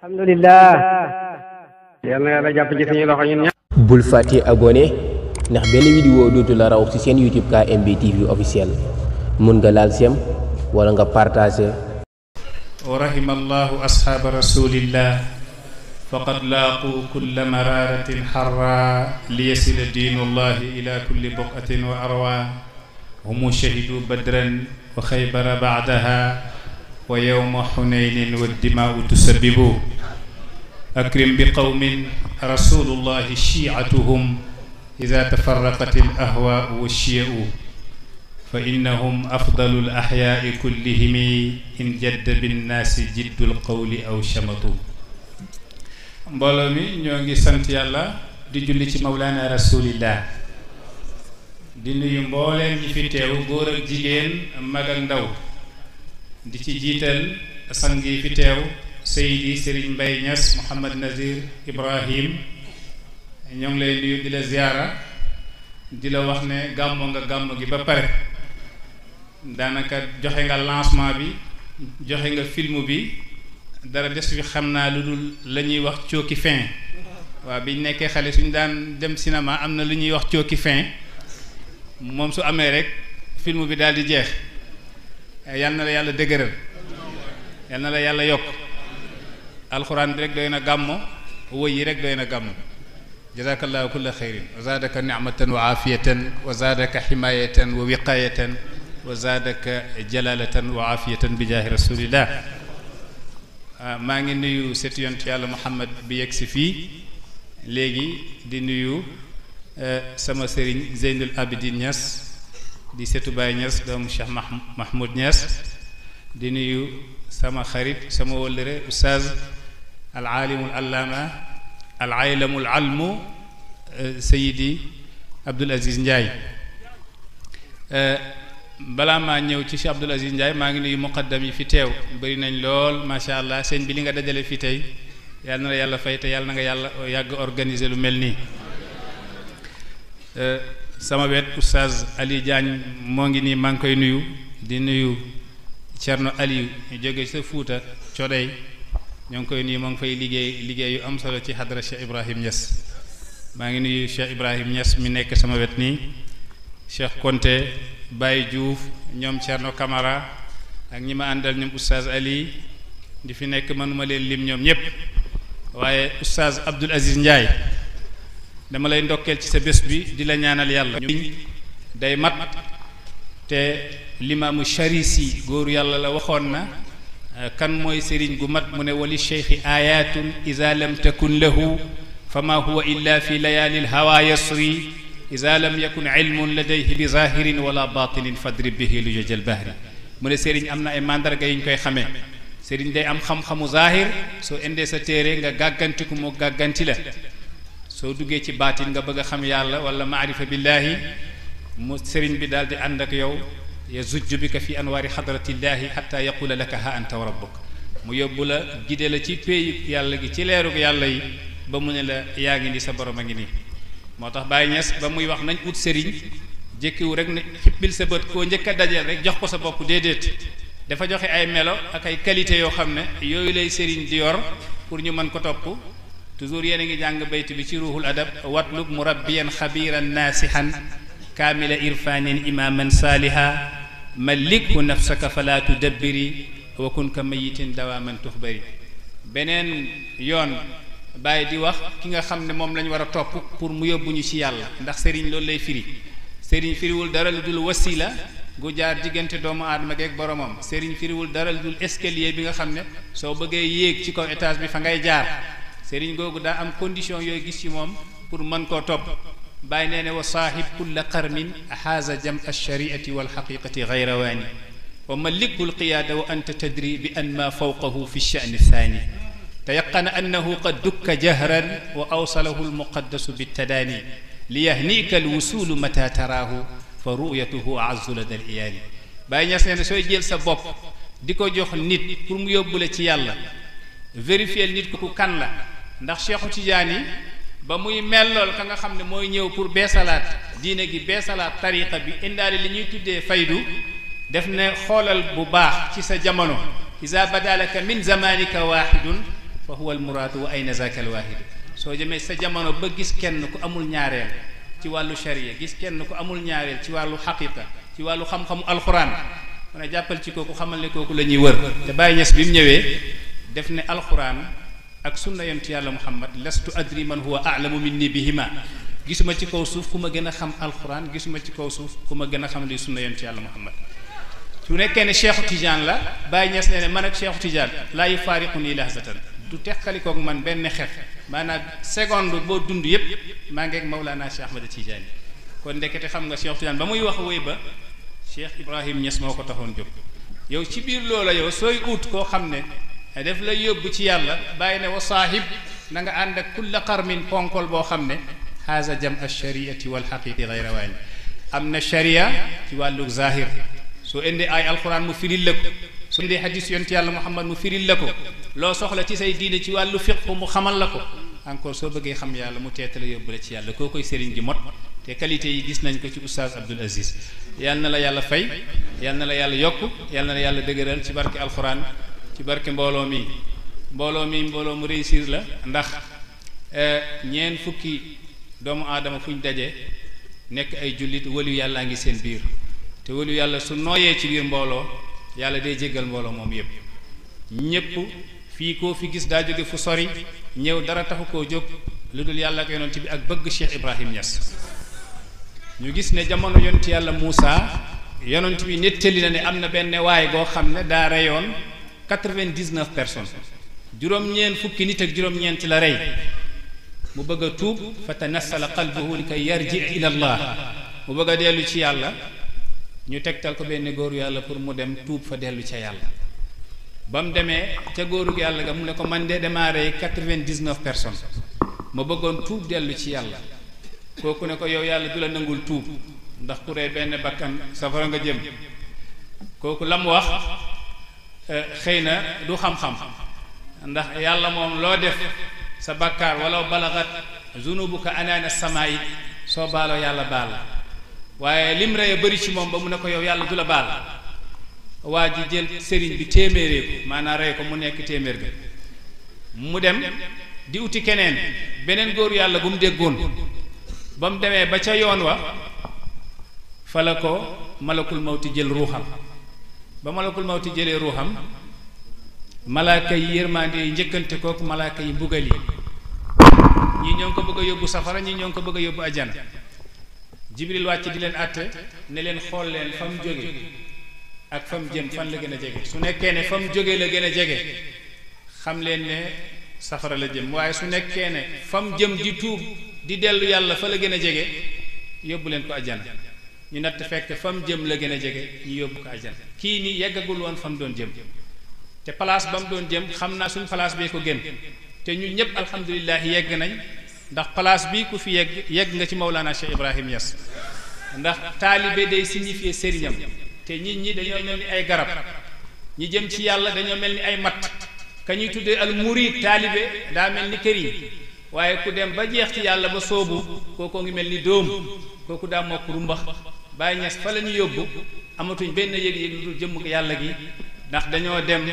alhamdulillah yal na yàlla jàpp ci suñu loxo ñun ñëpp. bul fàtte abonné ndax benn vidéo dootu la raw ci seen YouTube KMB TV officiel mun nga laal sem wala nga partager. wa rahimallahu ashaaba rasulillah faqad laaqu kulla mararatin harra liyasila diinullahi ila kulli buqatin wa arwa humu shahidu badran wa khaybara ba'daha wa yawma hunaynin wa dimaa'u tusabbibu akrim bi qawmin rasulullahi shi'atuhum idha tafarraqat al ahwaa'u wa shiya'u fa innahum afdalu al ahyaa'i kullihim in jadda bin naasi jiddul qawli aw shamatu. mbooloo mi ñoo ngi sant yàlla di julli ci mawlaana rasulillah di nuyu mbooleem ñi fi teew góor ak jigéen mag ak ndaw di ci jiital sang yi fi teew Seydi Serigne Mbaye Niass Mouhamad Nazir Ibrahim ñoo ngi lay nuyu di la ziyaara di la wax ne gàmmo nga gàmmo gi ba pare daanaka joxe nga lancement bi joxe nga film bi dara des fi xam naa lu dul la ñuy wax cooki fin waaw biñ nekkee xale suñu daan dem cinéma am na lu ñuy wax cooki fin moom su amee rek film bi daal di jeex yal na la yàlla dëgëral yal na la yàlla yokk alxuraan bi rek doy na gàmmo woy yi rek doy na gàmmo jazakallahu kulla xayrin wa zaadaka nicmatan wa aafiyatan wa zaadaka ximaayatan wa wiqaayatan wa zaadaka jalalatan wa aafiyatan bi jaahi rasulillah. maa ngi nuyu setu yonent yàlla Muhammad bi yegg si fii léegi di nuyu sama sëriñ Zeynul Abidin Niass di setu Baye Niass doomu Cheikh Mahmoud Niass di nuyu sama xarit sama wëllëre Oustaz al aalimul allaama al aylamul almu Seydi Abdoul Aziz Ndiaye. balaa maa ñëw ci Cheikh Abdoul Aziz Ndiaye maa ngi nuyu muqaddam yi fi teew bëri nañ lool macha allah sëñ bi li nga dajale fii tey yàlla na la yàlla fay te yàlla na nga yàlla yàgg organiser lu mel nii. sama wet oustaz Ali Diagne moo ngi nii maa ngi koy nuyu di nuyu Thierno Aliou ñu jóge sa Fuuta Codey ñoo ngi koy nuyu moo ngi fay liggéey yu am solo ci hadra Cheikh Ibrahim Niass. maa ngi nuyu Cheikh Ibrahim Niass mi nekk sama wet nii Cheikh Konte Baye Diouf ñoom Thierno Camara ak ñi ma àndal ñoom oustaz Ali di fi nekk mënuma leen lim ñoom ñëpp waaye oustaz Abdoul Aziz Ndiaye dama lay ndokkeel ci sa bés bi di la ñaanal yàlla day mat te limaamu Charisi góoru yàlla la waxoon na kan mooy sëriñ gu mat mu ne wali cheikhi ayatun iza lam takun lahu fama huwa illa fi layalil hawa yasri iza lam yakun ilmun ladayhi bi zahirin wala batinin fadrib bihi lu jëjël bahri mu ne sëriñ am na ay mandarga yi ñu koy xamee sëriñ day am xam-xamu zahir soo indee sa téere nga gàggantiku mu gàgganti la soo duggee ci baatin nga bëgg a xam yàlla wala maarifa billahi mu sëriñ bi daal di ànd ak yow yazujju bika fi anwaari xadratillahi xatta yaqula laka ha anta wa rabbuk mu yóbbu la gide la ci péeyu yàlla gi ci leerug yàlla yi ba mu ne la yaa ngi ni sa borom a ngi nii moo tax Baye Niass ba muy wax nañ ut sëriñ jékkiwu rek ne xipbil sa bët koo njëkk a dajeel rek jox ko sa bopp déedéet dafa joxe ay melo ak ay qualité yoo xam ne yooyu lay sëriñ di yor pour ñu mën ko topp toujours yéen a ngi jàng bayt bi ci ruuxul adab watlub murabbiyan xabiran naasihan kaamila irfanin imaman saaliha malikhu nafsaka fala tudabbiri wa kun ka mayitin dawaman tuxbari beneen yoon bàyyi di wax ki nga xam ne moom lañ war a topp pour mu yóbbuñu ci yàlla ndax sëriñ loolu lay firi sëriñ firiwul dara lu dul wasila gu jaar diggante doomu aadama geeg boromam sëriñ firiwul dara lu dul escalier bi nga xam ne soo bëggee yéeg ci kaw étage bi fa ngay jaar sëriñ googu daa am condition yooyu gis ci moom pour mën koo topp bàyyi nee ne wa saahib kulla qarmin haaza jam alshariati walxaqiqati gayra waani wa malikhu lqiyaada wa anta tadri bi an ma fawqahu fi lshani thani tayaqana annahu qad dukka jahran wa awsalahu almuqaddasu bittadaani liyahnika alwusulu mata taraahu fa ru'yatuhu a'azzu lada al-iyaani Baye Niass nee na sooy jël sa bopp di ko jox nit pour mu yóbbu la ci yàlla vérifier nit ku kan la ndax Cheikhu Tidiane ba muy mellool ka nga xam ne mooy ñëw pour beesalaat diine gi beesalaat tariqa bi indaale li ñuy tuddee faydu def ne xoolal bu baax ci sa jamono iza badalaka min zamanika wahidun fa huwa al muraadu wa ayna zaaka al waahid soo jëmee sa jamono ba gis kenn ku amul ñaareel ci wàllu sharia gis kenn ku amul ñaareel ci wàllu xaqiqa ci wàllu xam-xamu alquran mu ne jàppal ci kooku xamal ne kooku la ñuy wër te Baye Niass bi mu ñëwee def ne alquran ak sunna yonent yàlla Muhammad lastu adri man huwa a'lamu minni bihima gisuma ci kaw suuf ku ma gën a xam alquran gisuma ci kaw suuf ku ma gën a xam li sunna yonent yàlla Muhammad su nekkee ne Cheikh Tidiane la Baye Niass ne man ak Cheikh Tidiane laa yufaariquni lahzatan du teqalikoog man benn xef maanaam seconde boo dund yépp maa ngi ak Mawlana Cheikh Ahmad Tidiane kon ndekete xam nga Cheikh Tidiane ba muy wax wéy ba Cheikh Ibrahim Niass moo ko taxoon jóg yow ci biir loola yow sooy ut koo xam ne def la yóbbu ci yàlla bàyyi ne wa saahib na nga ànd ak kulla qarmin ponkol boo xam ne haza jam alshariati walxaqiqi gayra waani am na sharia ci wàllu zahir soo indee ay alquran mu firil la ko su indee hadis yonent yàlla Muhammad mu firil la ko loo soxla ci say diine ci wàllu fiqh mu xamal la ko encore soo bëggee xam yàlla mu teeta la yóbbu la ci yàlla koo koy sëriñ gi mot te qualité yi gis nañ ko ci oustaz Abdul Aziz yal na la yàlla fay yal na la yàlla yokk yal na la yàlla dëgëral ci barke alquran ci barke mbooloo mi mbooloo mu réussir la ndax ñeen fukki doomu aadama fu ñu daje nekk ay jullit waliyu yàllaa ngi seen biir te waliyu yàlla su nooyee ci biir mbooloo yàlla day jéggal mbooloo moom yépp ñépp fii koo fi gis daa jóge fu sori ñëw dara taxu koo jóg lu dul yàlla ak yonent bi ak bëgg Cheikh Ibrahim Niass ñu gis ne jamono yonent yàlla Muusa yonent bi nettali na ne am na benn waay boo xam ne daa reyoon 99 personnes juróom-ñeent fukki nit ak juróom-ñeent la rey mu bëgg a tuub fa tanassala qalbuhu li kay yarji ila allah mu bëgg a dellu ci yàlla ñu tegtal ko benn góoru yàlla pour mu dem tuub fa dellu ca yàlla ba mu demee ca góoru yàlla ga mu ne ko man de damaa rey 99 personnes ma bëggoon tuub dellu ci yàlla kooku ne ko yow yàlla du la nangul tuub ndax ku rey benn bakkan safara nga jëm kooku la mu wax xëy na du xam-xam ndax yàlla moom loo def sa bakkaar wala balagat zunubuka anaana samaa'i soo baaloo yàlla baal waaye lim rey a bëri ci moom ba mu ne ko yow yàlla du la baal waa ji jël sëriñ bi téeméeree ko maanaam rey ko mu nekk téeméer ga mu dem di uti keneen beneen góoru yàlla bu mu déggoon ba mu demee ba ca yoon wa fa la ko malakul mawti jël ruuxam ba malakul mawti jëlee ruuxam malaaka yi yërmande yi njëkkante kooku malaaka yi mbugal yi ñii ñoo ngi ko bëgg a yóbbu safara ñii ñoo ngi ko bëgg a yóbbu ajjana jibril wàcc di leen àtte ne leen xool leen fa mu jóge ak fa mu jëm fan la gën a jege su nekkee ne fa mu jóge la gën a jege xam leen ne safara la jëm waaye su nekkee ne fa mu jëm di tuub di dellu yàlla fa la gën a jege yóbbu leen ko ajjana ñu natt fekk fa mu jëm la gën a jege ñu yóbbu ko ajjana kii nii yeggagul woon fa mu doon jëm te place ba mu doon jëm xam naa suñ place bee ko gën te ñun ñëpp alhamdulilah yegg nañ ndax place bi ku fi yegg nga ci Mawlana Cheikh Ibrahim Niass ndax taalibe day signifier sëriñam te nit ñi dañoo mel ni ay garab ñi jëm ci yàlla dañoo mel ni ay matt ka ñuy tuddee al murid taalibe daa mel ni këriñ waaye ku dem ba jeex ci yàlla ba soobu kookoo ngi mel ni dóom kooku daa mokk rumbax Baye Niass fa la ñu yóbbu amatuñ benn yëg-yëg lu dul jëmm yàlla gi ndax dañoo dem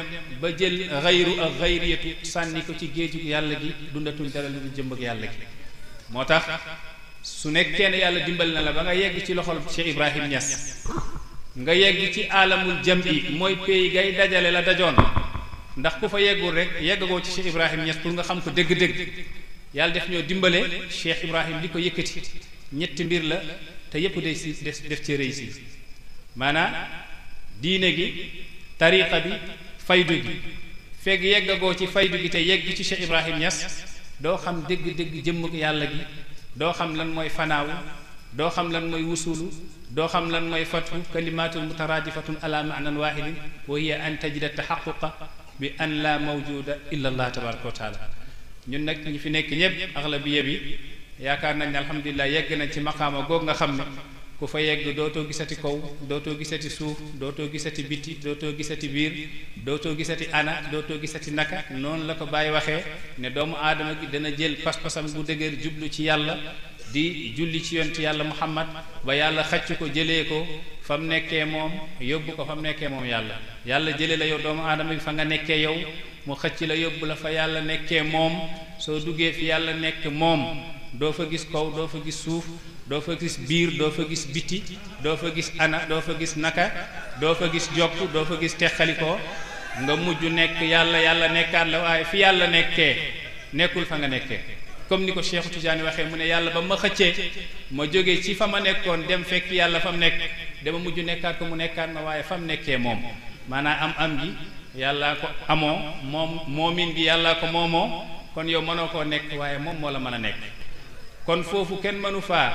ba jël xayru ak xayriyatu sànni ko ci géeju yàlla gi dundatuñ dara lu dul jëmm ak yàlla gi moo tax su nekkee ne yàlla dimbal na la ba nga yegg ci loxol Cheikh Ibrahim Niass nga yegg ci alamul jam'i mooy pays gay dajale la dajoon ndax ku fa yeggul rek yeggagoo ci Cheikh Ibrahim Niass pour nga xam ko dëgg-dëgg yàlla def ñoo dimbale Cheikh Ibrahim li ko yëkkati ñetti mbir la te yépp day si def ci réussir maanaam diine gi tariqa bi faydu gi fekk yeggagoo ci faydu gi te yegg ci Cheikh Ibrahim Niass doo xam dëgg-dëgg jëmm yàlla gi doo xam lan mooy fanaawu doo xam lan mooy wusulu doo xam lan mooy fathu kalimatun mutaraadifatun ala maanan wahidin wa hiya an tajida taxaquqa bi an la mawjuda illa allah tabaraka wa taala ñun nag ñi fi nekk ñëpp axlabiya bi yaakaar nañ ne alhamdulilah yegg nañ ci maqaama goog nga xam ne ku fa yegg dootoo gisati kaw dootoo gisati suuf dootoo gisati biti dootoo gisati biir dootoo gisati ana dootoo gisati naka noonu la ko bàyyi waxee ne doomu aadama gi dana jël pas-pasam bu dëgër jublu ci yàlla di julli ci yonent yàlla muhammad ba yàlla xacc ko jëlee ko fa mu nekkee moom yóbbu ko fa mu nekkee moom yàlla jëlee la yow doomu aadama bi fa nga nekkee yow mu xëcc la yóbbu la fa yàlla nekkee moom soo duggee fi yàlla nekk moom doo fa gis kaw doo fa gis suuf doo fa gis biir doo fa gis biti doo fa gis ana doo fa gis naka doo fa gis jokk doo fa gis teqalikoo nga mujj nekk yàlla nekkaat la waaye fi yàlla nekkee nekkul fa nga nekkee comme ni ko Cheikh Tidiane waxee mu ne yàlla ba ma xëccee ma jógee ci fa ma nekkoon dem fekk yàlla fa mu nekk dama mujj nekkaat ko mu nekkaat ma waaye fa mu nekkee moom maanaam am gi yàllaa ko amoo moomin gi yàllaa ko moomoo kon yow mënoo koo nekk waaye moom moo la mën a nekk kon foofu kenn mënu faa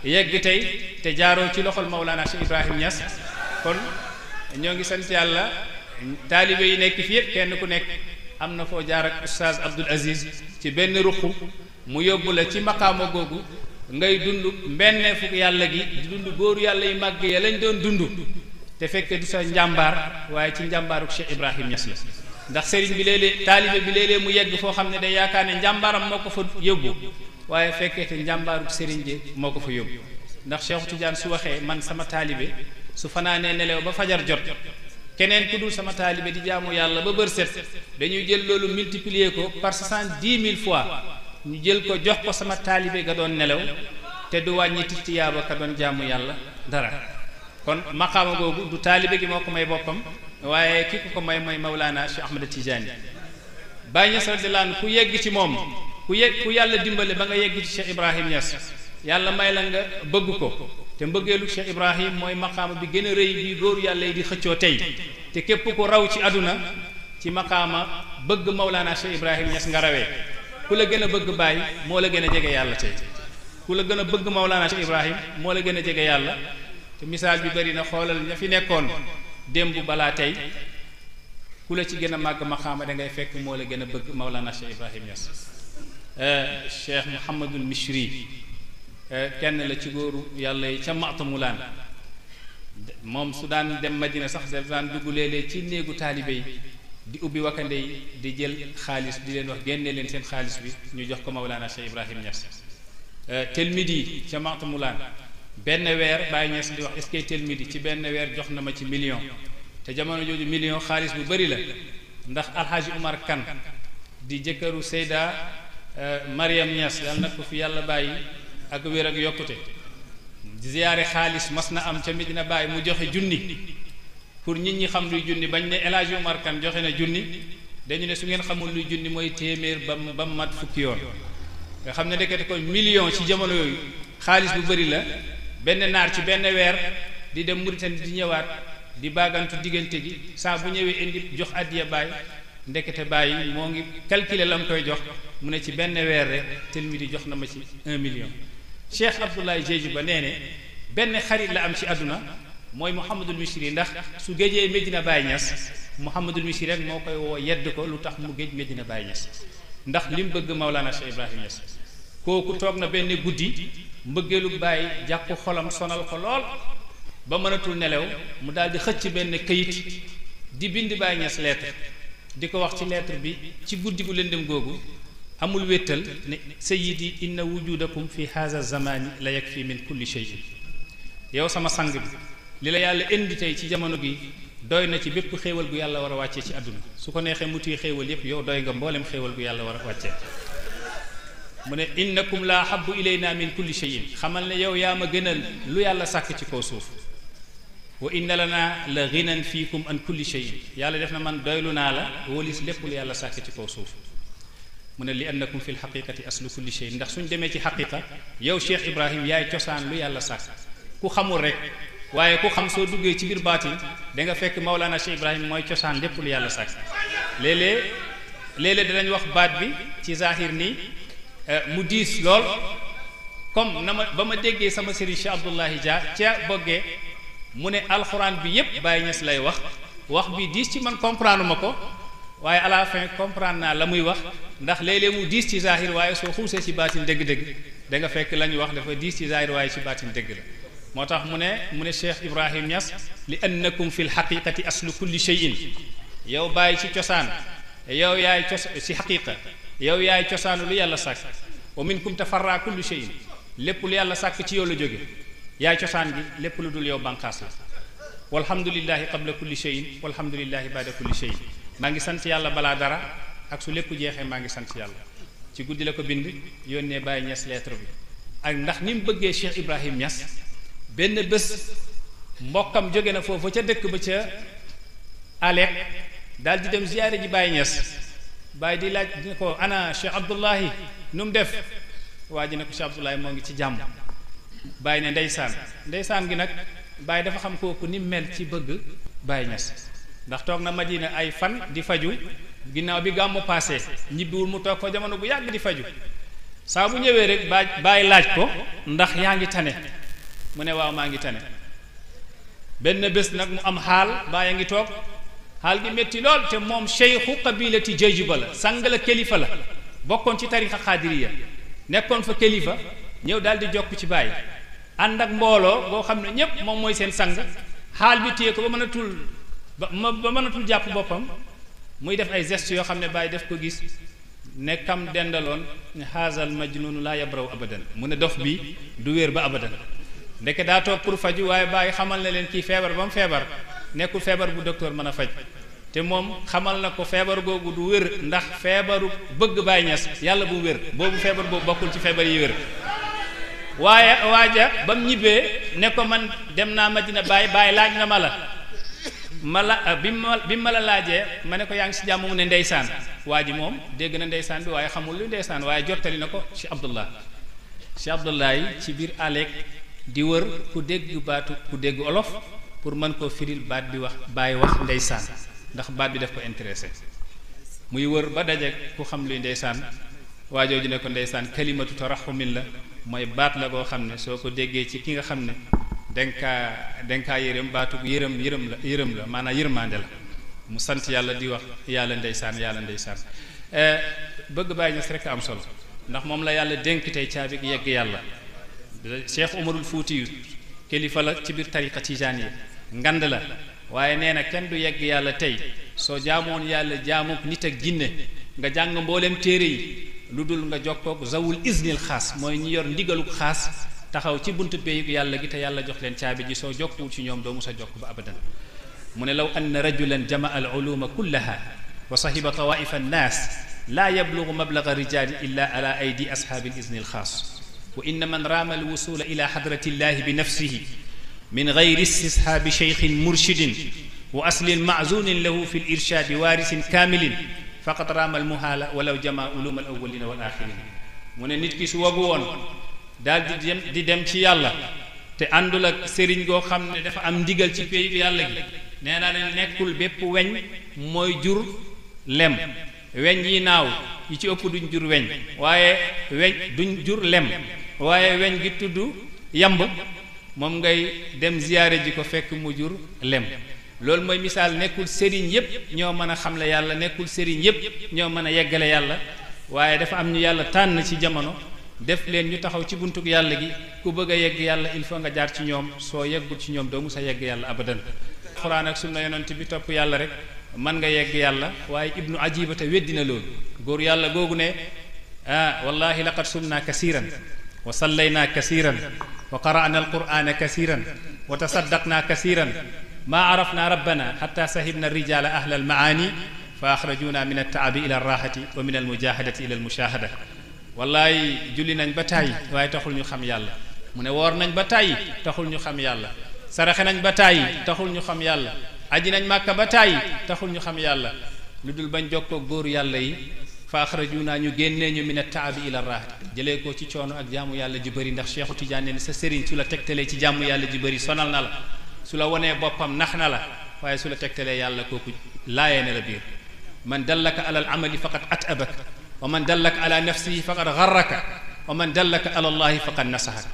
yegg tey te jaaroo ci loxol Mawlana Cheikh Ibrahim Niass kon ñoo ngi sant yàlla taalibe yi nekk fi yëpp kenn ku nekk am na foo jaar ak Oustaz Abdoul Aziz ci benn ruq mu yóbbu la ci maqaama googu ngay dund mbenneefuk yàlla gi di dund góoru yàlla yi màgg ya lañ doon dund te fekk du sa njàmbaar waaye ci njàmbaaruk Cheikh Ibrahim Niass la ndax sëriñ bi léeg-léeg taalibe bi léeg-léeg mu yegg foo xam ne day yaakaar ne njàmbaaram moo ko fa yóbbu waaye fekkee te njàmbaaruk sëriñ ji moo ko fa yóbbu ndax Cheikh Tidiane su waxee man sama taalibe su fanaanee nelew ba fajar jot keneen ku dul sama taalibe di jaamu yàlla ba bër set dañuy jël loolu multiplier ko par 70,000 fois ñu jël ko jox ko sama taalibe ga doon nelaw te du wàññi tiyaaba ka doon jaamu yàlla dara kon maqaama googu du taalibe gi moo ko may boppam waaye ki ko may mooy Mawlana Cheikh Ahmad Tidiane Baye Niass radiyallahu anhu ku yegg ci moom ku yàlla dimbale ba nga yegg ci Cheikh Ibrahim Niass yàlla may la nga bëgg ko te mbëggeelu Cheikh Ibrahim mooy maqaama bi gën a rëy bi góoru yàlla yi di xëccoo tey te képp ku raw ci àdduna ci maqaama bëgg Mawlana Cheikh Ibrahim Niass nga rawee ku la gën a bëgg Baye moo la gën a jege yàlla tey ku la gën a bëgg Mawlana Cheikh Ibrahim moo la gën a jege yàlla te misaal bi bari na xoolal ña fi nekkoon démb balaa tey ku la ci gën a màgg maqaama da ngay fekk moo la gën a bëgg Mawlana Cheikh Ibrahim Niass Cheikh Mouhamadul Mishri kenn la ci góoru yàlla yi ca Matamulaan moom su daan dem Madina sax daan dugg léeg-léeg ci néegu taalibe yi di ubbi wakande yi di jël xaalis di leen wax génne leen seen xaalis bi ñu jox ko Mawlana Cheikh Ibrahim Niass Telmidi ca Matamulaan benn weer Baye Niass di wax est-ce que Telmidi ci benn weer jox na ma ci million te jamono jooju million xaalis bu bari la ndax Alhaji Umar Kan di jëkkëru Seyda Mariam Niass yàlla na ko fi yàlla bàyyi ak wér ak yokkute ziyaare xaalis mas na am ca Medina Baye mu joxe junni pour nit ñi xam luy junni bañ ne El Hadji Omar Kane joxe na junni dañu ne su ngeen xamul luy junni mooy téeméer ba mat fukki yoon nga xam ne ndekete ko million ci jamono yooyu xaalis bu bëri la benn naar ci benn weer di dem Mauritanie di ñëwaat di baagantu diggante gi saa bu ñëwee indi jox addiya Baye ndekete Baye moo ngi calculer la mu koy jox mu ne ci benn weer rek Telmidi jox na ma ci 1 million. Cheikh Abdoulaye Diedhiou ba nee ne benn xarit la am ci àdduna mooy Mouhamadul Mishri ndax su géejee Medina Baye Niass Mouhamadul Mishri rek moo koy woo yedd ko lu tax mu géej Medina Baye Niass ndax li mu bëgg Mawlana Cheikh Ibrahim Niass kooku toog na benn guddi mbëggeelu Baye jàpp xolam sonal ko lool ba mënatul nelaw mu daal di xëcc benn këyit di bind Baye Niass lettre di ko wax ci lettre bi ci guddi gu lëndëm googu amul wéttal ne sayyidi inna wujudakum fi hadha zamani la yakfi min kulli shay'in yow sama sang bi li la yàlla indi tey ci jamono gi doy na ci bépp xéewal gu yàlla war a wàccee ci àdduna su ko neexee mu tuy xéewal yépp yow doy nga mboolem xéewal gu yàlla war a wàccee mu ne innakum la habbu ilayna min kulli shay'in xamal ne yow yaa ma gënal lu yàlla sàkk ci kaw suuf wa inna lana la ghinan fiikum an kulli shay'in yàlla def na man doylu naa la wóolis lépp lu yàlla sàkk ci kaw suuf mu ne li annakum fi lxaqiqati aslu kulli shay ndax suñ demee ci xaqiqa yow Cheikh Ibrahim yaay cosaan lu yàlla sàkk ku xamul rek waaye ku xam soo duggee ci biir baatin da nga fekk Mawlana Cheikh Ibrahim mooy cosaan lépp lu yàlla sàkk léeg-léeg danañ wax baat bi ci zahir nii mu diis lool comme na ma ba ma déggee sama sëriñ Cheikh Abdoulahi Dia ca boggee mu ne alxuraan bi yépp Baye Niass lay wax bi diis ci man comprendre ma ko waaye à la fin comprendre naa la muy wax ndax léeg-léeg mu diis ci zahir waaye soo xuusee ci baatin dëgg-dëgg da nga fekk la ñuy wax dafa diis ci zahir waaye ci baatin dëgg la moo tax mu ne Cheikh Ibrahim Niass li annakum fi lxaqiqati aslu kulli shay'in yow bàyyi ci cosaan yow yaay ci xaqiqa yow yaay cosaanu lu yàlla sàkk wa minkum tafarra kulli shay'in lépp lu yàlla sàkk ci yow la jóge yaay cosaan gi lépp lu dul yow bànqaas la walhamdulillahi qabla kulli shay'in walhamdulillahi ba'da kulli shay'in maa ngi sant yàlla balaa dara ak su lépp jeexee maa ngi sant yàlla. ci guddi la ko bind yónnee Baye Niass lettre bi ak ndax ni mu bëggee Cheikh Ibrahim Niass benn bés mbokkam jóge na foofu ca dëkk ba ca Alek daal di dem ziyaare ji Baye Niass Baye di laaj dina ko ana Cheikh Abdullahi nu mu def waa ji ne ko Cheikh Abdullahi moo ngi ci jàmm Baye ne ndeysaan gi nag Baye dafa xam kooku ni mel ci bëgg Baye Niass ndax toog na Madina ay fan di faju ginnaaw bi gàmmu passé ñibbiwul mu toog fa jamono bu yàgg di faju saa bu ñëwee rek Baye laaj ko ndax yaa ngi tane mu ne waaw maa ngi tane benn bés nag mu am xaal Baye a ngi toog xaal gi métti lool te moom cheikhu qabilati Jayjuba la sang la kilifa la bokkoon ci tarixa xaadiriya nekkoon fa kilifa ñëw daal di jokk ci Baye ànd ak mbooloo boo xam ne ñépp moom mooy seen sang xaal bi téye ko ba mënatul jàpp boppam muy def ay gestes yoo xam ne Baye def ko gis nekkam dendaloon ne haazal majnunu laa yabraw abadan mu ne dof bi du wér ba abadan ndeke daa toog pour faju waaye Baye xamal na leen kii feebar ba mu feebar nekkul feebar bu docteur mën a faj te moom xamal na ko feebar googu du wér ndax feebaru bëgg Baye Niass yàlla bu wér boobu feebar boobu bokkul ci feebar yi wér waaye waaja ba mu ñibbee ne ko man dem naa Madina Baye laaj na ma la bi ma la laajee ma ne ko yaa ngi si jàmm mu ne ndeysaan waa ji moom dégg na ndeysaan bi waaye xamul lu ndeysaan waaye jottali na ko Cheikh Abdullah yi ci biir Alek di wër ku dégg olof pour mën koo firil baat bi wax Baye wax ndeysaan ndax baat bi daf ko intéressé muy wër ba daje ku xam luy ndeysaan waajooju ne ko ndeysaan kalimatu taraxumin la mooy baat la boo xam ne soo ko déggee ci ki nga xam ne denkaa yërëm baatu yërëm la maanaam yërmande la mu sant yàlla di wax yàlla ndeysaan bëgg Baye Niass rek am solo ndax moom la yàlla dénk tey caabi yegg yàlla Cheikh Umarul Fuuti yu kilifa la ci biir tariqa tijaaniya ngand la waaye nee na kenn du yegg yàlla tey soo jaamoon yàlla jaamuk nit ak jinne nga jàng mboolem téere yi lu dul nga jokkook zawul iznil xaas mooy ñi yor ndigaluk xaas taxaw ci buntu péyug yàlla gi te yàlla jox leen caabi ji soo jokkuwul ci ñoom doo musa jokk ba abadan mu ne law anna rajulan jamaa al uluma kullaha wa sahiba tawaifa annaas laa yablugu mablaga rijaali illa ala aydi ashaabi al izni al xaas wa inna man raama al wusula ila hadrati llahi bi nafsihi min gayri istishaabi cheikhin murshidin wa aslin maazunin lahu fi l irshaadi waarisin kaamilin faqad raama al muhaala walaw jamaa uluma al awalina wal axirin mu ne nit ki su wagu woon daal di dem ci yàlla te àndul ak sëriñ goo xam ne dafa am ndigal ci péyu yàlla gi nee naa ne nekkul bépp weñ mooy jur lem weñ yi naaw yi ci ëpp duñ jur weñ waaye duñ jur lem waaye weñ gi tudd yamb moom ngay dem ziyaare ji ko fekk mu jur lem loolu mooy misaal nekkul sëriñ yépp ñoo mën a xamle yàlla nekkul sëriñ yépp ñoo mën a yeggale yàlla waaye dafa am ñu yàlla tànn ci jamono def leen ñu taxaw ci buntug yàlla gi ku bëgg a yegg yàlla il faut nga jaar ci ñoom soo yeggul ci ñoom doo musa yegg yàlla abadan alxuraan ak sunna yonent bi topp yàlla rek man nga yegg yàlla waaye ibnu ajibata weddina loolu góor yàlla googu ne wallahi laqad sumna kasiran wa sallayna kasiran wa qara'na alqur'ana kasiran wa tasaddaqna kasiran ma arafna rabbana hatta sahibna rijala ahla almaani fa akhrajuna min altaabi ila alrahati wa min almujahadati ila almushahada wallaay julli nañ ba tàyyi waaye taxul ñu xam yàlla mu ne woor nañ ba tàyyi taxul ñu xam yàlla saraxe nañ ba tàyyi taxul ñu xam yàlla aji nañ màkka ba tàyyi taxul ñu xam yàlla lu dul bañ jokkoo góoru yàlla yi fa axrajuna ñu génnee ñu min at-taabi ila rahat jëlee ko ci coono ak jaamu yàlla ji bëri ndax Cheikhu Tidiane ne sa sëriñ su la tegtalee ci jaamu yàlla ji bëri sonal na la su la wonee boppam nax na la waaye su la tegtalee yàlla kooku laayee ne la biir man dallaka ala al amali faqad atabak wa man dallaka ala nafsihi faqad garraka wa man dallaka ala allahi faqad nasahak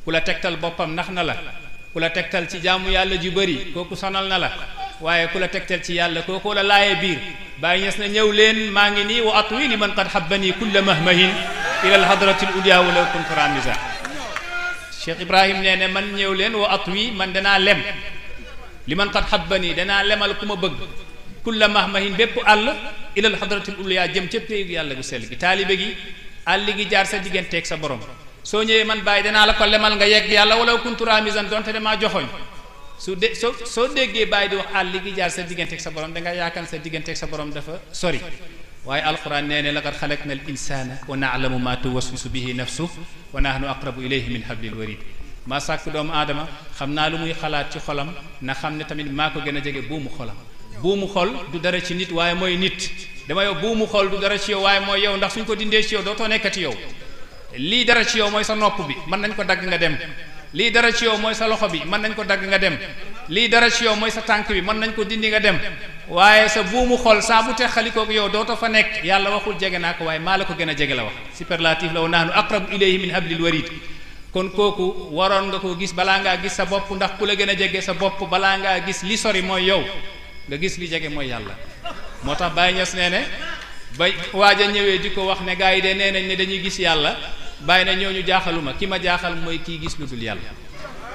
ku la tegtal boppam nax na la ku la tegtal ci jaamu yàlla ji bëri kooku sonal na la waaye ku la tegtal ci yàlla kooku la laayee biir Baay Ñas na ñëw leen maa ngi nii wa atwi li man qad habbani kulla mahmahin ila al hadrati al ulya walaw kuntu ramiza Cheikh Ibrahim nee ne man ñëw leen wa atwi man danaa lem li man qad habbani danaa lemal ku ma bëgg kulla mahmahin bépp àll ila al hadrati al ulya jëm ca péegu yàlla gu sell gi taalibe gi àll gi jaar sa digganteeg sa borom soo ñëwee man Baay danaa la ko lemal nga yegg yàlla walaw kuntu ramizan donte damaa joxoñ soo déggee bàyyi di wax àll li gi jaar sa digganteeg sa borom da nga yaakaar sa digganteeg sa borom dafa sori waaye alquran nee ne laqad xalaqna al insana wa na'lamu ma tuwaswisu bihi nafsuhu wa nahnu aqrabu ilayhi min hablil warid maa sàkk doomu aadama xam naa lu muy xalaat ci xolam na xam ne tamit maa ko gën a jege buumu xolam buumu xol du dara ci nit waaye mooy nit dama yow buumu xol du dara ci yow waaye mooy yow ndax suñ ko dindee ci yow dootoo nekkati yow lii dara ci yow mooy sa nopp bi mën nañ ko dagg nga dem lii dara ci yow mooy sa loxo bi mën nañ ko dagg nga dem lii dara ci yow mooy sa tànk bi mën nañ ko dindi nga dem waaye sa buumu xol saa bu texalikoog yow dootoo fa nekk yàlla waxul jege naa ko waaye maa la ko gën a jege la wax superlatif la wa nahnu aqrabu ilayhi min hablil warid kon kooku waroon nga ko gis balaa ngaa gis sa bopp ndax ku la gën a jege sa bopp balaa ngaa gis li sori mooy yow nga gis li jege mooy yàlla moo tax Baye Niass nee ne ba waaj a ñëwee di ko wax ne gars yi de nee nañ ne dañuy gis yàlla bàyyi na ñooñu jaaxaluma ki ma jaaxal mooy kii gis lu dul yàlla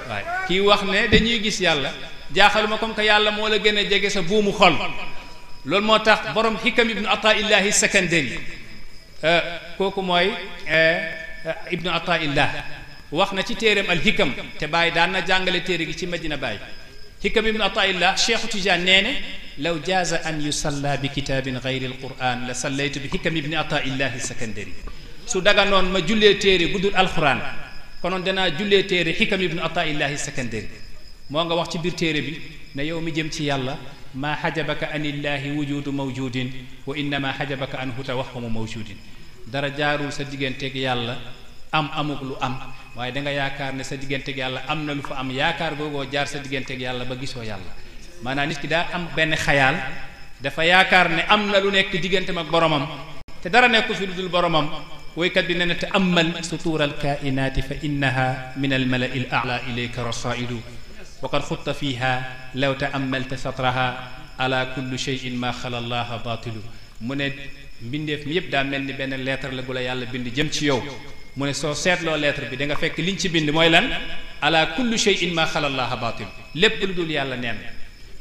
waaye kii wax ne dañuy gis yàlla jaaxaluma comme que yàlla moo la gën a jege sa buumu xol loolu moo tax borom xikam ibnu ataillahi sakandari kooku mooy ibnu ataillah wax na ci téeréem al hikam te Baye daan na jàngale téere gi ci Medina Baye hikam ibnu ataillah Cheikh Tidiane nee ne law jaaza an yusalla bi kitaabin gayri alquran la sallaytu bi hikam ibnu ataillahi sakandari su daganoon ma jullee téere bu dul alquran konoon danaa jullee téere hikam ibnu ataillahi sakandari moo nga wax ci biir téere bi ne yow mi jëm ci yàlla maa xajabaka an illahi wujudu mawjudin wa innama xajabaka an huta waxamu mawjudin dara jaarul sa digganteeg yàlla am amuk lu am waaye da nga yaakaar ne sa digganteeg yàlla am na lu fa am yaakaar googoo jaar sa digganteeg yàlla ba gisoo yàlla maanaam nit ki daa am benn xayaal dafa yaakaar ne am na lu nekk digganteem ak boromam te dara nekku fi lu dul boromam woykat bi ne na te amal sutuura alkainaati fa innaha min almalai l ala ilayka rasailu waqad xutta fiha law taamalta satraha ala kulli cheyin ma xala allaha batilu mu ne mbindeef mi yëpp daa mel ni benn lettre la gu la yàlla bind jëm ci yow mu ne soo seetloo lettre bi da nga fekk liñ ci bind mooy lan ala kulli cheyin ma xala allaha batilu lépp lu dul yàlla neen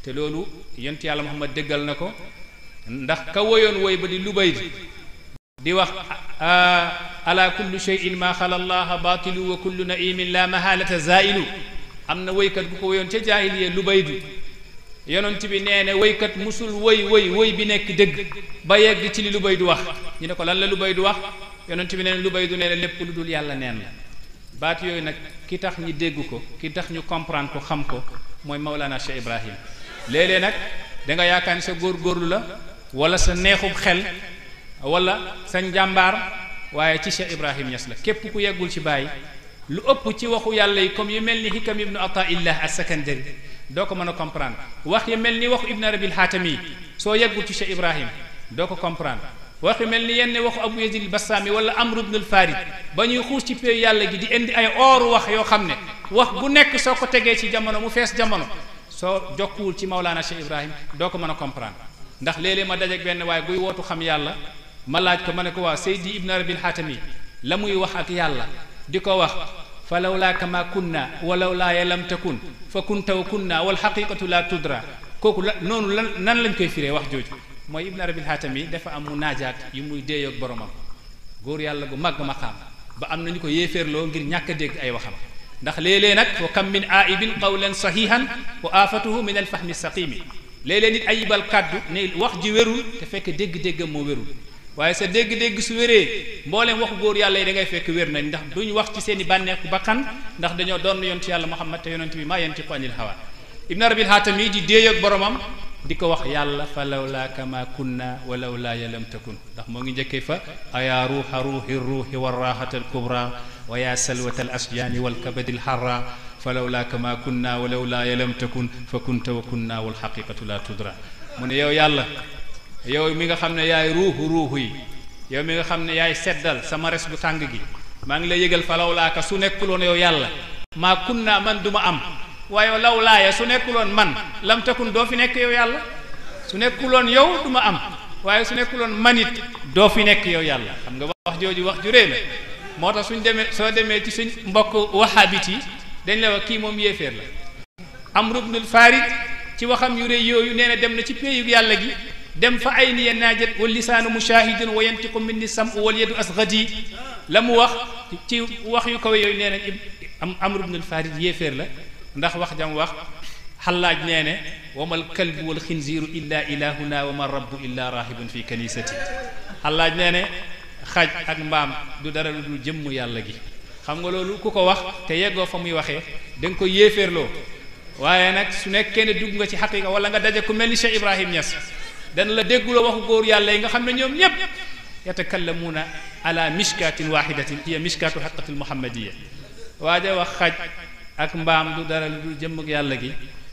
te loolu yonent yàlla Muhammad dëggal na ko ndax ka woyoon woy ba di Lubayd di wax ala kulli cheyin ma xala allaha batilu wa kullu naimin la mahalata zailu am na woykat bu ko woyoon ca jaahiliya Lubaydu yonent bi nee ne woykat musul woy bi nekk dëgg ba yegg ci li Lubaydu wax ñu ne ko lan la Lubaydu wax yonent bi nee ne Lubaydu nee ne lépp lu dul yàlla neen la baat yooyu nag ki tax ñi dégg ko ki tax ñu comprendre ko xam ko mooy Maulana Cheikh Ibrahim léeg-léeg nag da nga yaakaar ne sa góorgóorlu la wala sa neexub xel wala sa njàmbaar waaye ci Cheikh Ibrahim Niass la képp ku yeggul ci bàyyi lu ëpp ci waxu yàlla yi comme yu mel ni hikam ibnu ataillah as-sakandari doo ko mën a comprendre wax yu mel ni waxu ibnu arabil xaatami soo yeggul ci Cheikh Ibrahim doo ko comprendre wax yu mel ni yenn waxu abu yazid al bassami wala amru ibn al farid ba ñuy xuus ci péeyu yàlla gi di indi ay ooru wax yoo xam ne wax bu nekk soo ko tegee ci jamono mu fees jamono soo jokkuwul ci Maulana Cheikh Ibrahim doo ko mën a comprendre ndax léeg-léeg ma dajeeg benn waaye buy wootu xam yàlla ma laaj ko ma ne ko waa Seydi ibnu arabil xaatami la muy wax ak yàlla di ko wax fa lawlaa kama kunna wa lawlaa ya lam takun fa kunta wa kunna wal xaqiqatu la tudra kooku la noonu lan nan lañ koy firee wax jooju mooy ibn arabil xaatami dafa am mu naajaat yu muy déeyoog boromam góor yàlla gu màgg maqaam ba am nañu ko yéeféerloo ngir ñàkk a dégg ay waxam ndax léeg-léeg nag wa kam min aibin qawlan sahihan wa afatuhu min al fahmi saqimi léeg-léeg nit ayibal kàddu ne wax ji wérul te fekk dégg-déggam moo wérul waaye sa dégg-dégg su wéree mbooleem waxu góor yàlla yi da ngay fekk wér nañ ndax duñ wax ci seen i bànneeku bakkan ndax dañoo doon yonent yàlla Muhammad te yonent bi maa yantiqu anil hawa ibn arabil xaatami di déey ak boromam di ko wax yàlla fa lawlaa kama kunna wa lawlaa ya lam takun ndax moo ngi njëkkee fa ayaa ruuxa ruuxi ruuxi wa raaxata al kubra wa yaa salwata al asyaani wal kabadi al harra fa lawlaa kama kunna wa lawlaa ya lam takun fa kunta wa kunna wal xaqiqatu la tudra mu ne yow yàlla yow mi nga xam ne yaay ruuxu yi yow mi nga xam ne yaay seddal sama res bu tàng gi maa ngi lay yëgal fa lawlaaka su nekkuloon yow yàlla maa kunna man du ma am waaye lawlaaya su nekkuloon man lam takun doo fi nekk yow yàlla su nekkuloon yow du ma am waaye su nekkuloon manit doo fi nekk yow yàlla xam nga wax jooju wax ju réy la moo tax suñ demee soo demee ci suñ mbokk wahabit yi dañ la wax kii moom yéeféer la Amr ibn al-Farid ci waxam yu réy yooyu nee na dem na ci péeyug yàlla gi dem fa ay niya naajat wal lisaanu mushahidun wa yantiqu minni sam'u wal yadu asghadi la mu wax ci wax yu kawe yooyu nee na Amr ibn al-Farid yéeféer la ndax wax jam wax xallaaj nee ne wamal kalbu wal xinziiru illa ilahuna wa ma rabbu illa rahibun fi kanisati xallaaj nee ne xaj ak mbaam du dara lu dul jëmm yàlla gi xam nga loolu ku ko wax te yeggoo fa muy waxee da nga ko yéeféerloo waaye nag su nekkee ne dugg nga ci xaqiqa wala nga daje ku mel ni Cheikh Ibrahim Niass dana la dégguloo waxu góor yàlla yi nga xam ne ñoom ñépp yatakallamuuna ala mishkatin wahidatin hiya mishkatu haqqatil muhammadiya waaje wax xaj ak mbaam du dara lu dul jëmm ak yàlla gi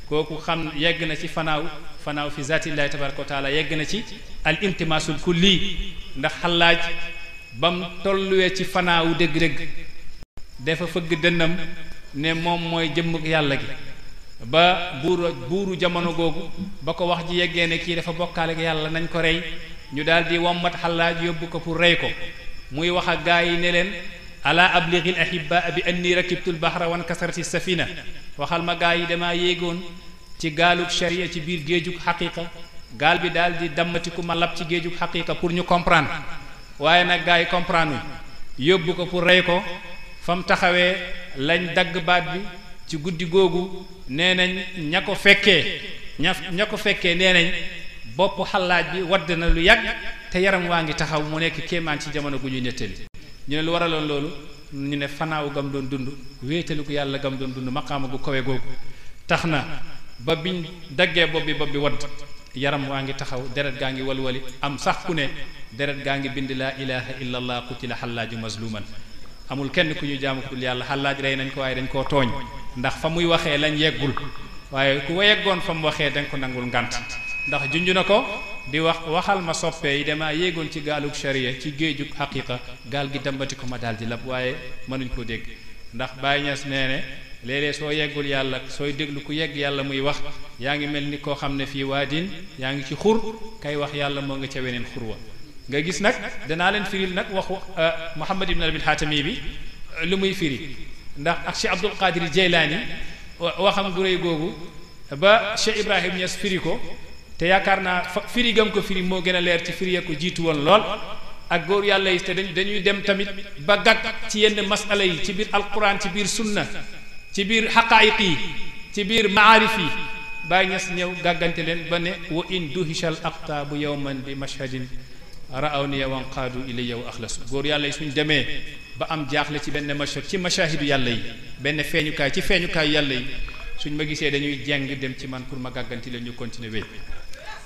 kooku xam yegg na ci fanaaw fi zatillahi tabaraka wa taala yegg na ci al intimasul kulli ndax xallaaj bam tolluwee ci fanaawu dëgg-dëgg dafa fëgg dënnam ne moom mooy jëmm ak yàlla gi ba buuru jamono googu ba ko wax ji yeggee ne kii dafa bokkaale ak yàlla nañ ko rey ñu daal di wommat xallaaj yóbbu ko pour rey ko muy wax ak gaa yi ne leen ala ablighil ahibba bi anni rakibtul bahra wan kasarati safina waxal ma gaa yi damaa yéegoon ci gaalug sharia ci biir géejug xaqiqa gaal bi daal di dammatiku ma lab ci géejug xaqiqa pour ñu comprendre waaye nag gaa yi comprendre yóbbu ko pour rey ko fa mu taxawee lañ dagg baat bi ci guddi googu nee nañ ña ko fekkee nee nañ bopp xallaaj bi wadd na lu yàgg te yaram waa ngi taxaw mu nekk kéemaan ci jamono gu ñuy nettali ñu ne lu waraloon loolu ñu ne fanaaw gam doon dund wéetalu ko yàlla gam doon dund maqaama gu kawe googu tax na ba biñ daggee bopp bi wadd yaram waa ngi taxaw deret gaa ngi walwali am sax ku ne deret gaa ngi bind laa ilaha illa allah qutila xallaaju mazluman amul kenn ku ñu jaamu ku dul yàlla xallaaj rey nañ ko waaye dañ koo tooñ ndax fa muy waxee lañ yeggul waaye ku yeggoon fa mu waxee dañ ko nangul ngant ndax junj na ko di waxal ma soppee yi damaa yéegoon ci gaalug sharia ci géejug xaqiqa gaal gi dambati ko ma daal di lab waaye mënuñ ko dégg ndax Baay Ñas nee ne léeg-léeg soo yeggul yàlla sooy déglu ku yegg yàlla muy wax yaa ngi mel ni koo xam ne fii waadin yaa ngi ci xur kay wax yàlla moo nga ca weneen xur wa nga gis nag danaa leen firil nag waxu Muhammad ibn Arabil Xaatami bi lu muy firi ndax ak Cheikh Abdul Qadir Jeylaani waxam gu réy googu ba Cheikh Ibrahim Niass firi ko te yaakaar naa firi gam ko firi moo gën a leer ci firi ya ko jiitu woon lool ak góor yàlla yi te dañuy dem tamit ba gàgg ci yenn masala yi ci biir alquran ci biir sunna ci biir xaqaayiq yi ci biir maarif yi Baay Ñas ñëw gàggante leen ba ne wa in duhishal aqtaabu yawman bi mashhadin ra'awniya wanqaadu ilayya wa axlasu góor yàlla yi suñ demee ba am jaaxle ci benn mashhad ci mashahidu yàlla yi benn feeñukaay ci feeñukaay yàlla yi suñ ma gisee dañuy jeng dem ci man pour ma gàgganti leen ñu continuer wéy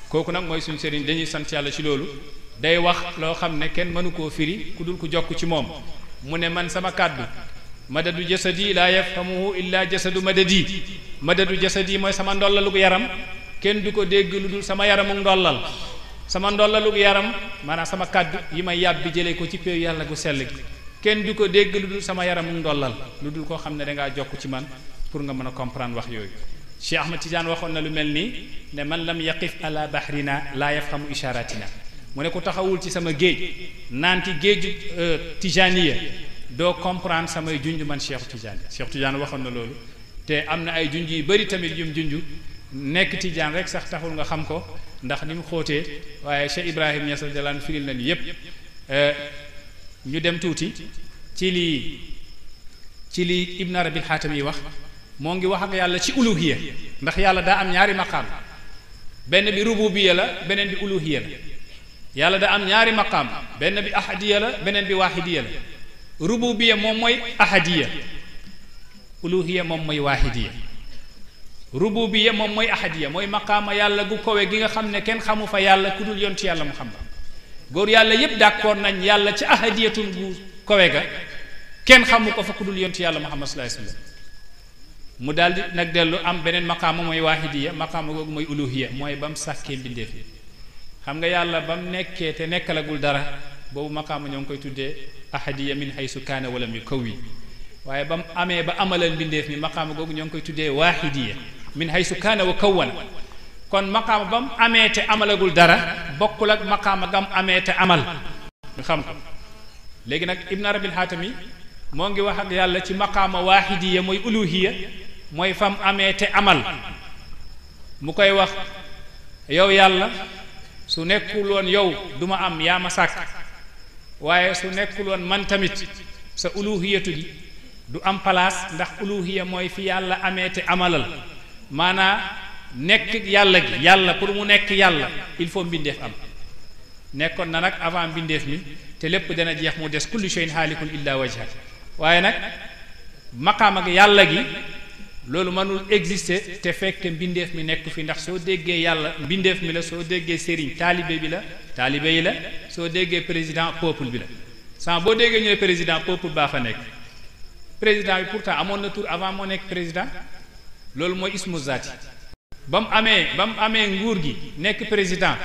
kooku nag mooy suñ sëriñ dañuy sant yàlla ci loolu day wax loo xam ne kenn mënu koo firi ku dul ku jokk ci moom mu ne man sama kàddu madadu jasadi laa yafhamuhu illa jasadu madadu jasadi mooy sama ndollalug yaram kenn du ko dégg lu dul sama yaramug ndollal sama ndollalug yaram maanaam sama kàddu yi may yàbbi jëlee ko ci péew yàlla gu sell gi kenn du ko dégg lu dul sama yaramug ndollal lu dul koo xam ne dangaa jokk ci man pour nga mën a comprendre wax yooyu Cheikh Ahmad Tidiane waxoon na lu mel nii ne man lam yaqif ala bahrina laa yafhamu isharatina mu ne ku taxawul ci sama géej naan ci géeju Tijaniya doo comprendre samay junj man Cheikh Tidiane waxoon na loolu te am na ay junj yu bari tamit yum junj nekk Tidiane rek sax taxul nga xam ko ndax ni mu xóotee waaye Cheikh Ibrahim Niass dalaan firil nañu yépp ñu dem tuuti ci lii Ibn Arabil Xaatami wax moo ngi wax ak yàlla ci uluhiya ndax yàlla daa am ñaari maqaam benn bi rububiya la beneen bi uluhiya la yàlla daa am ñaari maqaam benn bi ahadiya la beneen bi waahidiya la rububiya moom mooy ahadiya uluhiya moom mooy waahidiya rububiya moom mooy ahadiya mooy maqaama yàlla gu kowe gi nga xam ne kenn xamu fa yàlla ku dul yontu yàlla Muhammad góor yàlla yépp d'accord nañ yàlla ci ahadiyatul gu kowe ga kenn xamu ko fa ku dul yontu yàlla Muhammad sallallahu alayhi wasallam mu daal di nag dellu am beneen maqaama mooy waahidiya maqaama googu mooy uluhiya mooy ba mu sàkkee mbindeef yi xam nga yàlla ba mu nekkee te nekkalagul dara boobu maqaama ñoo ngi koy tuddee ahadiya min haysu kaana walam yukawwi waaye ba mu amee ba amalal mbindeef mi maqaama googu ñoo ngi koy tuddee waahidiya min haysu kaana wa kawwana kon maqaama ba mu amee te amalagul dara bokkul ak maqaama gam amee te amal ñu xam ko léegi nag Ibn Arabil Xaatami moo ngi wax ak yàlla ci maqaama waahidiya mooy uluhiya mooy fam amee te amal mu koy wax yow yàlla su nekkul woon yow du ma am yaa ma sàkk waaye su nekkul woon man tamit sa uluhiyatu gi du am place ndax uluhiya mooy fi yàlla amee te amalal maanaa nekk yàlla gi yàlla pour mu nekk yàlla il faut mbindeef am nekkoon na nag avant mbindeef mi te lépp dana jeex mu des kullu shay'in haalikun illa wajha waaye nag maqaam ak yàlla gi loolu mënul exister te fekk mbindeef mi nekk fi ndax soo déggee yàlla mbindeef mi la soo déggee sëriñ taalibe bi la taalibe yi la soo déggee président peuple bi la sans boo déggee ñu ne président peuple baa fa nekk président bi pourtant amoon na tur avant moo nekk président loolu mooy ismu zaati ba mu amee nguur gi nekk président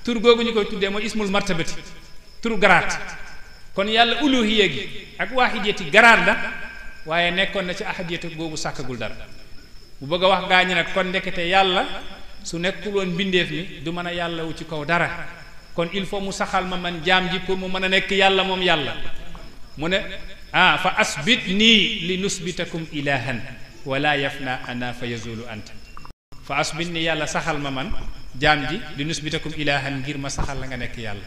tur googu ñu koy tuddee mooy ismul martabati tur garaat kon yàlla uluhiyya gi ak waahidiyati garaat la waaye nekkoon na ci ahadiyati googu sàkkagul dara bu bëgg a wax gaa ñi nag kon ndekete yàlla su nekkul woon mbindeef mi du mën a yàlla wu ci kaw dara kon il faut mu saxal ma man jaam ji pour mu mën a nekk yàlla moom yàlla mu ne fa asbit nii li nusbitakum ilahan wala yafna ana fa yazulu anta fa asbit nii yàlla saxal ma man jaam ji li nusbitakum ilahan ngir ma saxal la nga nekk yàlla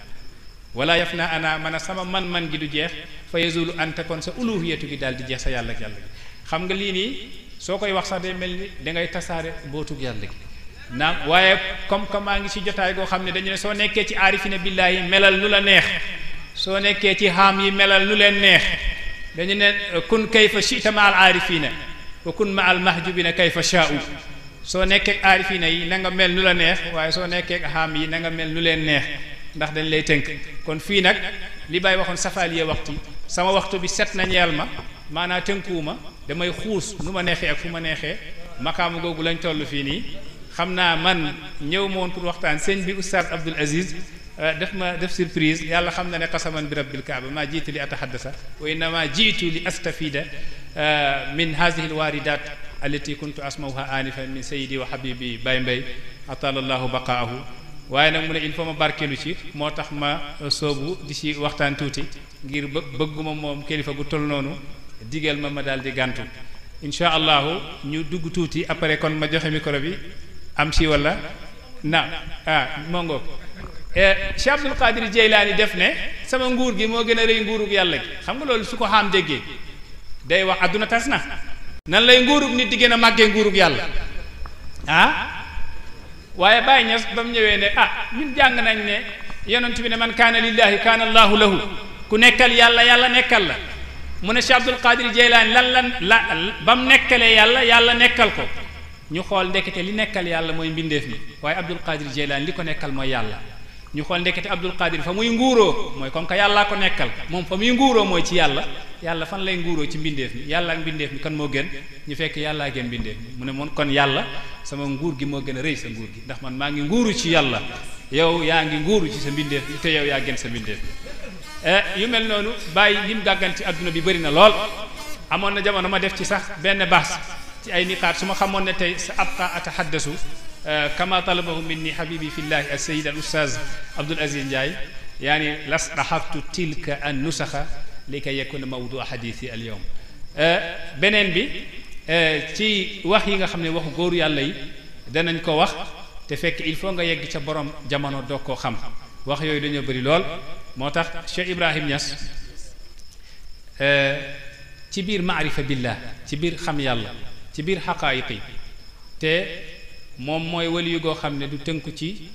wala yafna ana man a sama man gi du jeex fa yazulu anta kon sa uluhiyatu gi daal di jeex sa yàlla ak yàlla gi xam nga lii nii soo koy wax sax day mel ni da ngay tasaare bootug yàlla gi naam waaye comme que maa ngi ci jotaay goo xam ne dañu ne soo nekkee ci aarifina billaahi melal nu la neex soo nekkee ci xaam yi melal nu leen neex dañu ne kun kayfa shi'ta ma al aarifina wa kun ma al mahjubina kayfa sha'u soo nekkee aarifina yi na nga mel nu la neex waaye soo nekkee xaam yi na nga mel nu leen neex ndax dañ lay tënk kon fii nag li Baay waxoon safaaliya waxtu sama waxtu bi set na ñeel ma maanaa tënkuwuma damay xuus nu ma neexee ak fu ma neexee makaamu googu lañ toll fii nii xam naa man ñëw moon pour waxtaan sëñ bi oustaz Abdul Aziz def surprise yàlla xam na ne qasaman bi rabbil kaaba maa jiitu li atahaddasa wa innama jiitu li astafida min hadhihi alwaridat allati kuntu asma'uha anifan min sayyidi wa habibi Baye Mbaye atalallahu baqaahu waaye nag mu ne il faut ma barkeelu ci moo tax ma soobu di ci waxtaan tuuti ngir bëgguma moom kilifa gu toll noonu digal ma daal di gàntu insha allahu ñu dugg tuuti après kon ma joxe micro bi am ci wala mongo Cheikh Abdul Qadir Jeylaani def ne sama nguur gi moo gën a rëy nguurug yàlla gi xam nga loolu su ko xaam déggee day wax adduna tas na nan lay nguurug nit di gën a màggee nguurug yàlla waaye Baye Niass ba mu ñëwee ne ñun jàng nañ ne yonent bi ne man kaana lillahi kaana allahu lahu ku nekkal yàlla yàlla nekkal la mu ne Cheikh Abdul Qadir Jeylaani ba mu nekkalee yàlla nekkal ko ñu xool ndekete li nekkal yàlla mooy mbindeef mi waaye Abdul Qadir Jeylaani li ko nekkal mooy yàlla ñu xool ndekete Abdul Qadir fa muy nguuroo mooy comme que yàllaa ko nekkal moom fa muy nguuroo mooy ci yàlla fan lay nguuroo ci mbindeef mi yàlla ak mbindeef mi kan moo gën ñu fekk yàllaa gën mbindeef mi mu ne moom kon yàlla sama nguur gi moo gën a rëy sa nguur gi ndax man maa ngi nguuru ci yàlla yow yaa ngi nguuru ci sa mbindeef mi te yow yaa gën sa mbindeef mi yu mel noonu bàyyi lim gàgganti adduna bi bëri na lool amoon na jamono ma def ci sax benn baas ci ay niqaat su ma xamoon ne tey sa abqa atahaddasu kama talabahu minni habibi fillahi al sayyid al ustaz Abdul Aziz Ndiaye yaani lasdahabtu tilka an nusaxa li kay yakuna mawdu hadithi al yawm beneen bi ci wax yi nga xam ne waxu góoru yàlla yi danañ ko wax te fekk il faut nga yegg ca borom jamono doog koo xam wax yooyu dañoo bëri lool moo tax Cheikh Ibrahim Niass ci biir maarifa billah ci biir xam yàlla ci biir xaqaayiqi te moom mooy waliyu goo xam ne du tënku ci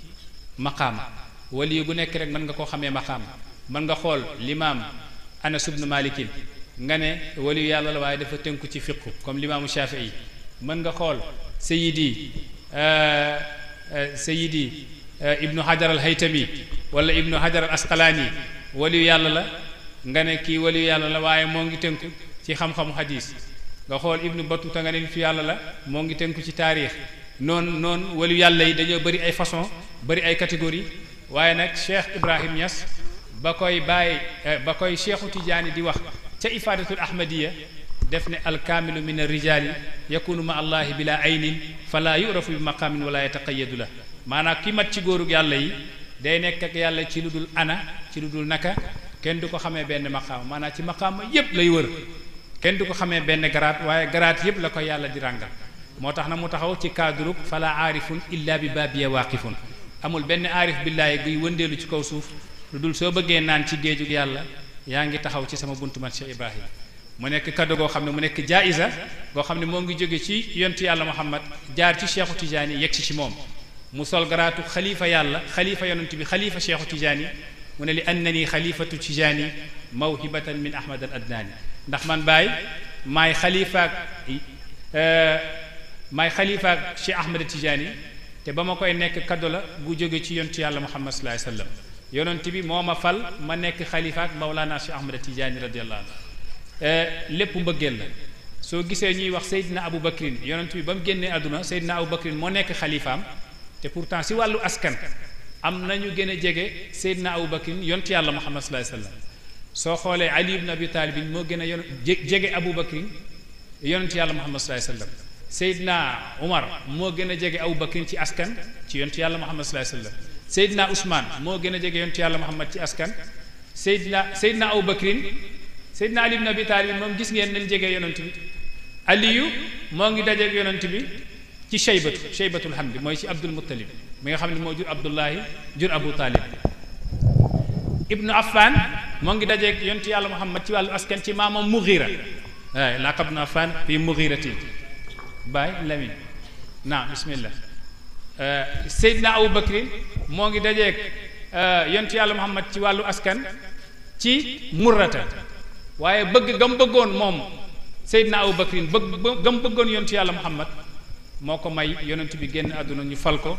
maqaama waliyu gu nekk rek mën nga koo xamee maqaama mën nga xool limaam Anas ibn Malikin nga ne waliyu yàlla la waaye dafa tënku ci fiqhu comme limaamu Shafii mën nga xool sayidi ibnu Hajar al Haytami wala ibnu Hajar al Asqalaani waliyu yàlla la nga ne kii waliyu yàlla la waaye moo ngi tënku ci xam-xamu hadis nga xool ibnu Batuta nga ne nitu yàlla la moo ngi tënku ci taarix noonu waliyu yàlla yi dañoo bëri ay façon bëri ay catégorie waaye nag Cheikh Ibrahim Niass ba koy Cheikhu Tidiane di wax ca ifadatul ahmadiya def ne alkaamilu min ar-rijaali yakunu ma allahi bila aynin fala yurafu bi maqaamin wala yataqayyadu la maanaam ki mat ci góorug yàlla yi day nekk ak yàlla ci lu dul ana ci lu dul naka kenn du ko xamee benn maqaama maanaam ci maqaama yépp lay wër kenn du ko xamee benn garaat waaye garaat yépp la ko yàlla di ràngal moo tax na mu taxaw ci cadre fala aarifun illa bi baabiya waaqifun amul benn aarif billaahi guy wëndeelu ci kaw suuf lu dul soo bëggee naan ci géejug yàlla yaa ngi taxaw ci sama buntu man Cheikh Ibrahim mu nekk cadeau goo xam ne mu nekk jaayisa goo xam ne moo ngi jóge ci yontu yàlla Muhammad jaar ci Cheikhu Tijaani yegg si ci moom mu sol garaatu xalifa yàlla xalifa yonent bi xalifa Cheikhu Tijaani mu ne li annani xalifatu Tijaani mawhibatan min Ahmad al Adnaani ndax man Baay maay xalifaak Cheikh Ahmad Tijaani te ba ma koy nekk cadeau la bu jóge ci yontu yàlla Muhammad sallallahu alayhi wasallam yonent bi moo ma fal ma nekk xalifaak Mawlana Cheikh Ahmad Tijaani radiyallahu anhu lépp mbëggeel la soo gisee ñuy wax Seydina Abu Bakrin yonent bi ba mu génnee àdduna Seydina Abu Bakrin moo nekk xalifaam te pourtant si wàllu askan am nañu gën a jege Seydina Abu Bakrin yontu yàlla Muhammad sallallahu alayhi wasallam soo xoolee Ali ibn Abi Talib moo gën a jege Abu Bakrin yontu yàlla Muhammad sallallahu alayhi wasallam Seydina Umar moo gën a jege Abu Bakrin ci askan ci yontu yàlla Muhammad sallallahu alayhi wasallam Seydina Ousmane moo gën a jege yontu yàlla Muhammad ci askan Seydina Abu Bakrin Seydina Ali ibn Abi Talib moom gis ngeen nañ jege yonent bi Aliyu moo ngi dajeeg yonent bi ci Shaybatul Hamdi mooy ci Abdul Muttalib mi nga xam ne moo jur Abdullahi jur Abu Talib Ibnu Affan moo ngi dajeeg yonent yàlla Muhammad ci wàllu askan ci maamam Mughira waay laqab Ibnu Affan fii Mughiratin baay Lamin naam bismillah Seydina Abu Bakrin moo ngi dajeeg yonent yàlla Muhammad ci wàllu askan ci Murrata waaye bëgg gam bëggoon moom Seydina Abu Bakrin bëgg gam bëggoon yonent yàlla Muhammad moo ko may yonent bi génn àdduna ñu fal ko